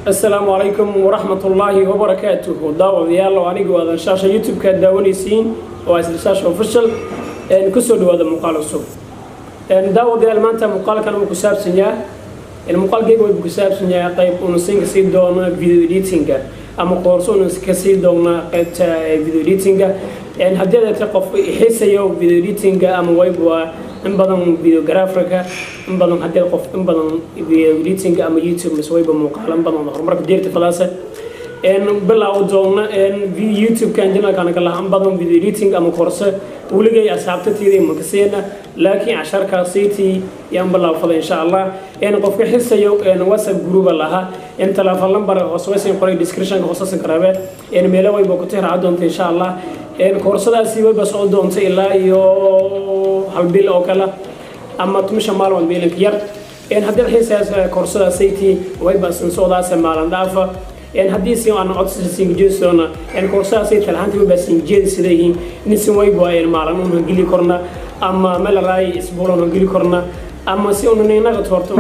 Asalaamu calaykum waraxmatullaahi wabarakaatuhu. Daawadayaal, oo anigu aadan Shaasha, YouTube-ka aad daawanaysiin oo isla Shaasha Official, kusoo dhawaada muuqaal cusub. Daawadayaal, maanta muuqaalkan uu ku saabsan yahay, muuqaalkayga way ku saabsan yahay qayb uuna siin ka sii doono video editinga ama koorso uuna ka sii doona qaybta video editinga. Haddii aad tahay qof xiisayo video editinga ama web waa in badan videographerka in badan, haddii qof in badan video editinga ama YouTube mise wayba muuqaalo in badan horumarka deerta fadaasa bilaaw doona YouTube-kan channelkan ka laha in badan video editing ama koorso weligay asxaabtateyda makasiina, laakiin casharkaasiitii yaan bilaab fada, insha Allah. Qofka xisayo, WhatsApp group laha, telephone number hoos waysan qoray, descriptionka hoosasan karabe, meelo wayba ku tixraaci doonta, insha Allah. Koorsadaasi wayba socon doonta ilaa iyo 1 bil oo kale ama 15 maalmood meelanka yar. Haddii xiisayaas koorsadaasaytii wayba san socdaas maalin dhaafa. Haddii si aan codsi sinjeedsoona koorsadaasay talahaantii wayba sinjeedi sidayihiin nisin wayba maalin una geli korna ama melaraay isbuul una geli korna ama si una inaga toorto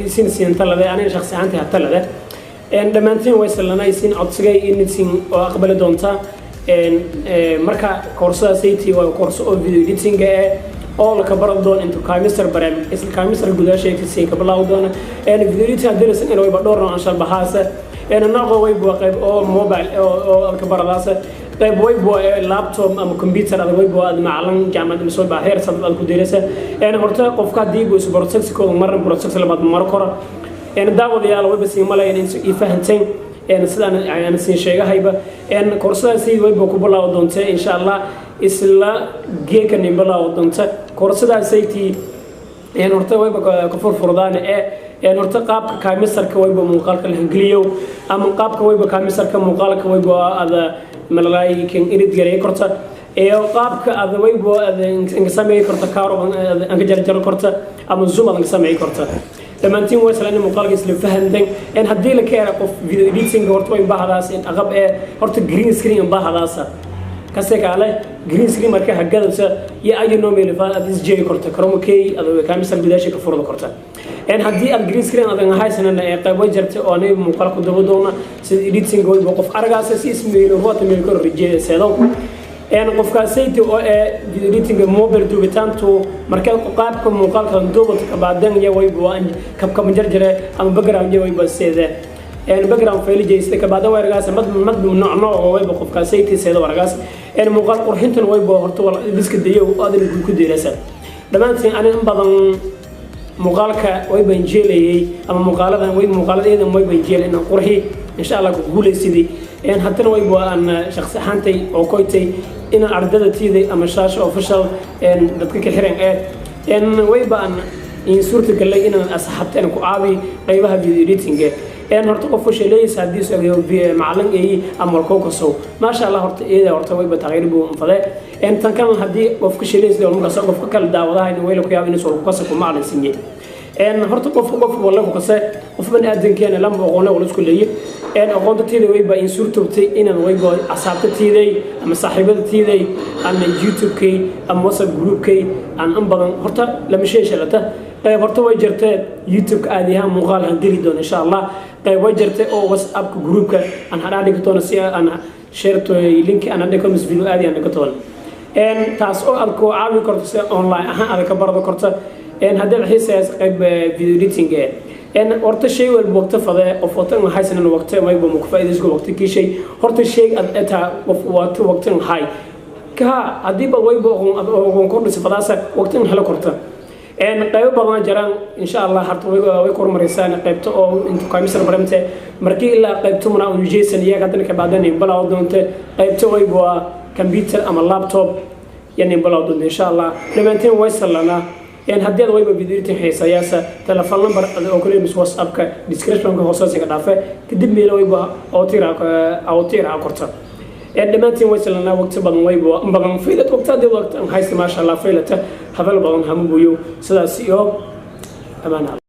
sin siintalade aniga shakhsi ahaantii hatalade. Dhammaantiin way salanaysin codsigay inisin oo aqbali doonta. Marka koorsadaasaytii waa koorso oo video editinga eh oo la ka baran doono intu KineMaster barnaamij isla KineMaster gudaasheeda siin ka bilaaw doona. Video editing haddii la in wayba dhowr nooc anshaal bahaasa nooca wayba waa qayb oo mobile oo ka baradaasa, qayb wayba laptop ama computer adag wayba aad macalin jaamacad mise wayba heer sad aad ku diraysa. Horta qofka haddii buu is process-kooda maran, process labaad maro kora. Daawadayaal, wayba siin malayn in i fahanteen sidaan aan siin sheegahayba. Koorsadaasi wayba ku bilaawi doonta, insha Allah, isla geeka nin bilaawi doonta koorsadaasaytii. Horta wayba ka furfurdaan ee horta qaabka KineMasterka wayba muuqaalka la hangeliyo ama qaabka wayba KineMasterka muuqaalka wayba ada malalaay kan edit gareey karta iyo qaabka ada wayba ada inka sameey karta kaaro anka jarjaro karta ama zoom aad inka sameey karta. Dhammaantiin waa isla in muuqaalka isla fahanteen. In haddii la keeno qof video editing, horta way baahdaas in aqab ee horta green screen baahdaasa kase kaale green screen marka hagadaysa iyo ayo noo meel aad isjeegi karto chroma key aad KineMaster gudaasha ka furdo karta. En haddii aad green screen adan haysanana ee qaybo jirta oo aniga muuqaal ku daba doona sida editing wayba qof aragaasa si ismeelo ruwata meel kor rijeeseedo. En qofkaasayta oo ee video editing mobile duubitaantu marka qaabka muuqaalka duubata ka baadan iyo wayba kabkab jarjare ama background iyo wayba seede en background file jeysta ka baadan waragaas mad mad nooc nooc oo wayba qofkaasayta seeda waragaas. En muuqaal qurxintan wayba horta wal iska dayo aadan guul ku deerasa. Dhammaantiin ani in badan muuqaalka way baan jeelayay ama muuqaaladan way muuqaaladeedan way baan jeelay inaan qurxi, insha Allah ku guulaysidii. En haddana wayba aan shakhsi ahaantay oo koytay inaan ardada tiiday ama Shaasha Official dadka ka xiran ee en wayba aan in suurta galay inaan asxaabta ku caabi qaybaha video editing. En horta qofku sheeleysa haddii soo macalin ay ama walkoo kasow, maasha Allah, horta iyada horta wayba taageer buu fade. En tan kan haddii qofku sheeleysa markaas qofka kala daawadaha in wayla ku yaabo inuu soo ku ku macalin sinye. En horta qofka qof walla ku kase qof bani aadankeena lama aqoon wala isku leeyahay. En aqoonta tiiday wayba in suurtowtay inaan wayba asxaabta tiiday ama saaxiibada tiiday ama YouTube-kay ama WhatsApp group-kay aan in badan horta lama sheeshalata. Qayb horta way jirtee YouTube-ka aad yahaan muuqaal han geli doono, insha Allah. Qayb way jirtay oo WhatsApp-ka group-ka aan hadhaa dhigi doono si aan share-to link aan dhigo mis video aad aan dhigo doono. En taas oo aad ku caawi karto si online ahaan aad ka barado karto. En haddii aad xiisayaas qayb video editing ee en horta shay walba waqti fade qof waqti aan haysanin waqti mayba ma ku faa'iidayso waqti kii shay horta shay aad etaa qof waqti waqti hay ka haddii ba wayba aqoon kordhisa fadaasa waqti in helo karta. En qaybo badan jiraan, insha Allah. Harta way kormaraysaan qaybta oo inta KineMaster baramte markii ilaa qaybta muna uu jeesan iyaga haddana ka baadan balaa doonte qaybta wayba waa computer ama laptop yani balaa doonte, insha Allah. Dhammaanteen way sallanaa. En haddii aad wayba video editing xiisayaasa, telephone number oo kale mis WhatsApp-ka description-ka hoosaasi ka dhaafe, kadib meelo wayba oo tira oo tira korta. En dhammaantiin way sallanaa. Waqti badan wayba badan faylad waqti haddii waqti aan haysta, maasha Allah, faylata hadal badan hama buyo. Sidaas iyo amaan.